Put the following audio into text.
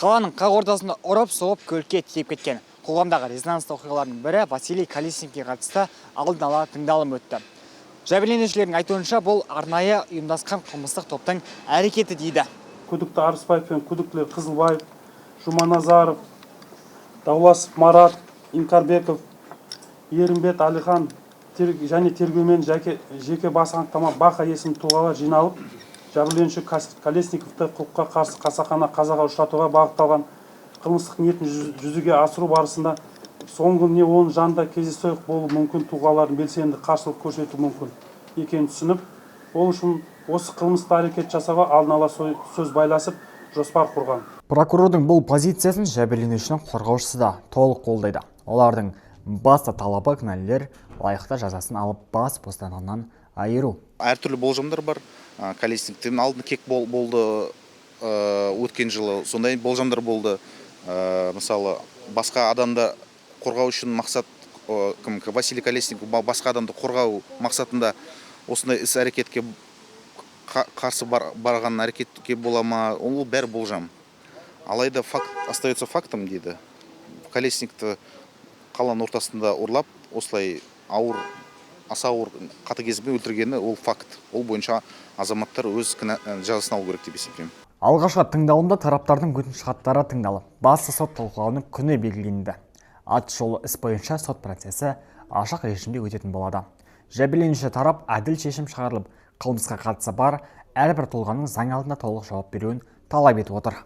Қаланың қақ ортасында ұрып соғып, көлікке тиеп кеткен. Қоғамдағы резонансты оқиғалардың бірі — Василий Колесниковке қатысты алдын ала тыңдалым өтті. Жәбірленушілердің айтуынша, бұл арнайы ұйымдасқан қылмыстық топтың әрекеті дейді. Күдікті Арыспаев пен күдіктілер Қызылбаев, Жұманазаров, Дауласов Марат, Инкарбеков, Ерімбет Әлихан және тергеумен жеке бас анықтама Баха есімді тұлғалар жиналып, жәбірленуші Колесниковті құқыққа қарсы қасақана қазаға ұшыратуға бағытталған қылмыстық ниетін жүзеге асыру барысында соңғы не оның жанында кездейсоқ болуы мүмкін тұлғалардың белсенді қарсылық көрсетуі мүмкін екенін түсініп, ол үшін осы қылмысты әрекет жасауға алдын ала сөз байласып, жоспар құрған. Прокурордың бұл позициясын жәбірленушінің қорғаушысы да толық қолдайды. Олардың басты талабы — кінәлілер лайықты жазасын алып, бас бостандығынан айыру. Әртүрлі болжамдар бар. Колесниковтен алдын кек болды, өткен жылы сондай болжамдар болды. Мысалы, басқа адамды қорғау үшін мақсат, кім, Василий Колесников басқа адамды қорғау мақсатында осындай іс әрекетке қарсы барған әрекетке бола ма, ол бәрі болжам. Алайда факт остается фактом дейді. Колесниковті қаланың ортасында ұрлап, осылай ауыр, аса ауыр қатыгездікпен өлтіргені — ол факт. Ол бойынша азаматтар өз жазасын алу керек деп есептеймін. Алғашқы тыңдалымда тараптардың өтініш хаттары тыңдалып, басты сот талқылауының күні белгіленді. Атышулы іс бойынша сот процесі ашық режимде өтетін болады. Жәбірленуші тарап әділ шешім шығарылып, қылмысқа қатысы бар әрбір тұлғаның заң алдында толық жауап беруін талап етіп отыр.